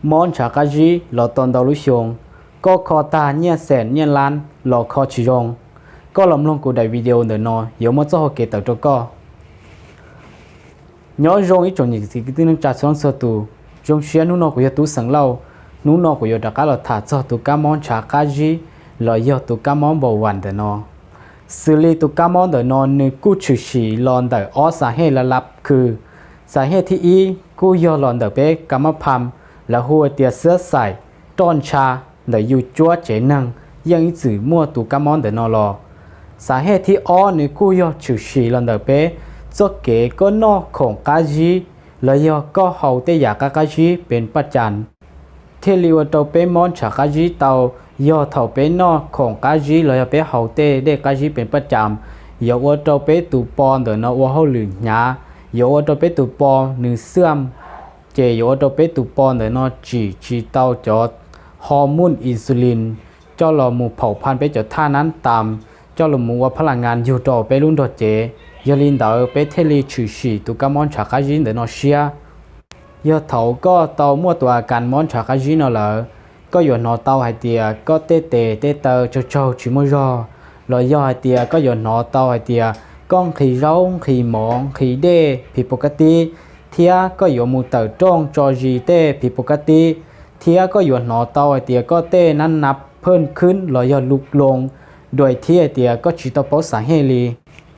Mob ntshav qab zib los tau ntau lub xyoo, koj kho tag nyiaj xees nyiaj lab los kho tsis zoo. Koj los mloog kuv daim video ntawm no yuav muaj txoj hau kev tawm rau koj. Nyob zoo ib tsoom niam txiv kwv tij neej tsa txhua leej txhua tus, zoo siab hnub no kuv yog Tub Xeem Lauj. Hnub no kuv yuav rov qab los tham txog tus kab mob ntshav qab zib los yog tus kab mob npau vam ntawm no. Xws li tus kab mob ntawm no nws kuj tshwm sim los ntawm ob xas hej laj lab khw. Xas hej thib ib kuj yog los ntawm peb ka mab pham, lawv hu tias xab xaim, roj ntsha, ntawm yus cuab tsev neeg yeej ib txwm muaj tus kab mob ntawm no los. Xas hej thib ob nws kuj yog tshwm sim los ntawm peb txoj kev koj noj khoom qab zib los yog koj haus tej yam qab qab zib pes paj cas thiaj li ua rau peb mob ntshav qab zib tau. Yog thaum peb noj khoom qab zib los yog peb haus tej dej qab zib pes paj cas, yuav ua rau peb tus po ntawm no ua hauj lwm hnyav, yuav ua rau peb tus po nws xwam, ces yuav ua rau peb tus po ntawm no tsim tsis tau cov hormone insulin coj los mus phaum phaj peb cov thaj nab tas, coj los mus ua phab las ngas yug rau peb lub nrog cev. Yog li ntawd peb thiaj li tshwm sim tus kab mob ntshav qab zib ntawm no siab. Yog thaum koj tau muaj tus a kas mob ntshav qab zib no lawm, koj yuav hnov tau hais tias koj tej tes tej taw tsaug tsaug tsis muaj zog, los yog hais tias koj yuav hnov tau hais tias koj nqhis zaub nqhis mov nqhis dej phiv pus kab tib, thiab koj yuav mus tawm rooj tso zis tej phiv pus kab tib, thiab koj yuav hnov tau hais tias koj tej nab nab phaj khwb los yog lus loo, dua thiab hais tias koj tsis tau paub xas hej li.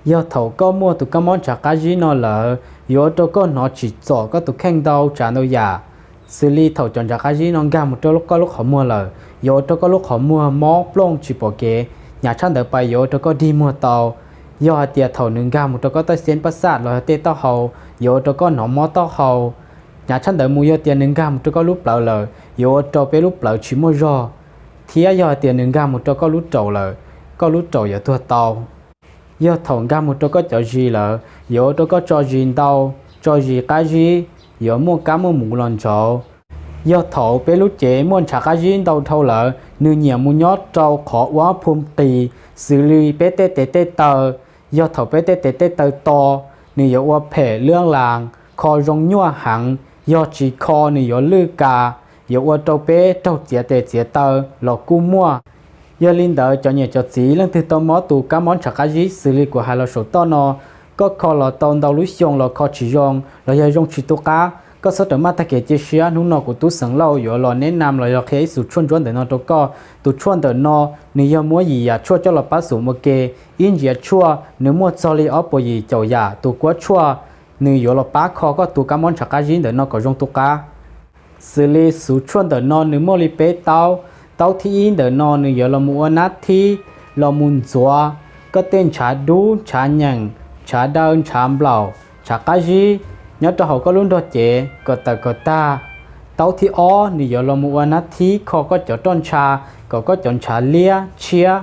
Yog thaum koj muaj tus kab mob ntshav qab zib no lawm, yuav ua rau koj hnov tsim txom koj tus kheej ntau tsav ntau yam. Xws li thaum cov ntshav qab zib no nkag mus rau koj lub qhov muag lawm, yuav ua rau koj lub qhov muag mob plooj tsis pom kev, hnyav tshaj ntawd pais yuav ua rau koj dig muag tau. Yog hais tias thaum nws nkag mus rau koj tej xeeb paj xaj los yog tej taub hau, yuav ua rau koj hnov mob taub hau. Hnyav tshaj ntawd mus yog tias nws nkag mus rau koj lub plawv lawm, yuav ua rau peb lub plawv tsis muaj zog, thiab yog hais tias nws nkag mus rau koj lub raum lawm, koj lub raum yuav tuag tau. Yog thaum nkag mus rau koj cov zis lawm, yuav ua rau koj tso zis ntau, tso zis qab zib, yuav muaj kab muaj muv los ntsauv. Yog thaum peb lub cev muaj ntshav qab zib ntau dhau lawm, nws nyiam mus nyob rau qhov uab phum qis, xws li peb tej tes tej taw. Yog thaum peb tej tes tej taw to, nws yuav ua phem lwj las, kho zoo nyuaj heev, yog tsis kho nws yuav lwj kas, yuav ua rau peb raug txiav tes txiav taw los kuj muaj. Yog li ntawd cov niam cov txiv leej twg tau mob tus kab mob ntshav qab zib xws li kuv hais los saum toj no, koj kho los tau ntau lub xyoo los kho tsis zoo los yog zoo tsis tu qab, koj txhob rawm maj tag kev cia siab. Hnub no kuv Tub Xeem Lauj yuav los neb nam los yog qhia ib xus tshuaj ntsuab ntawm no rau koj. Tus tshuaj ntawm no nws yog muab yim yam tshuaj coj los pab xum ua ke. Ib ntsiav tshuaj nws muaj txog li ob puas yim caum yam tus kuab tshuaj, nws yuav los pab kho koj tus kab mob ntshav qab zib ntawm no kom zoo tu qab. Xws li xus tshuaj ntawm no nws muaj li peb taub. Taub thib ib ntawm no nws yuav los mus ua nab thib, los mus ntxuav koj tej ntshav dub ntshav nyeem, ntshav daw ntshav nplaum, ntshav qab zib nyob rau hauv koj lub nrog cev kom tawm kom tag. Taub thib ob nws yuav los mus ua nab thib kho koj cov roj ntsha, kom koj cov ntshav liab tshiab,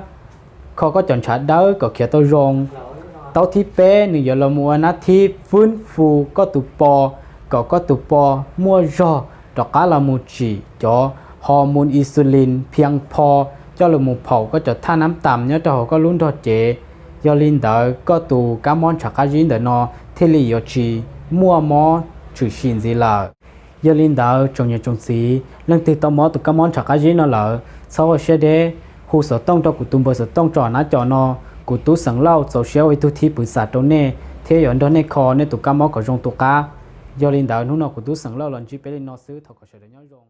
kho koj cov ntshav dawb kom khiav tau zoo. Taub thib peb nws yuav los mus ua nab thib fwb fu koj tus po, kom koj tus po muaj zog rov qab los mus tsim cov hormone insulin phiaj pho coj los mus phaum koj cov thaj nab tas nyob rau hauv koj lub nrog cev. Yog li ntawd koj tus kab mob ntshav qab zib ntawm no thiaj li yuav tsis muaj mob tshwm sim ntxiv lawm. Yog li ntawd tsoom niam tsoom txiv leej twg tau mob tus kab mob ntshav qab zib no lawm, txhob ua siab deb, hu xov tooj rau kuv tus npawb xov tooj tso nab cov no. Kuv Tub Xeem Lauj txaus siab ua ib tug thib pwv xam rau nej thiab yuav nrog nej kho nej tus kab mob kom zoo tu qab. Yog li ntawd hnub no kuv Tub Xeem Lauj los ntsib peb li no xwb, thov kom sawv daws nyob zoo.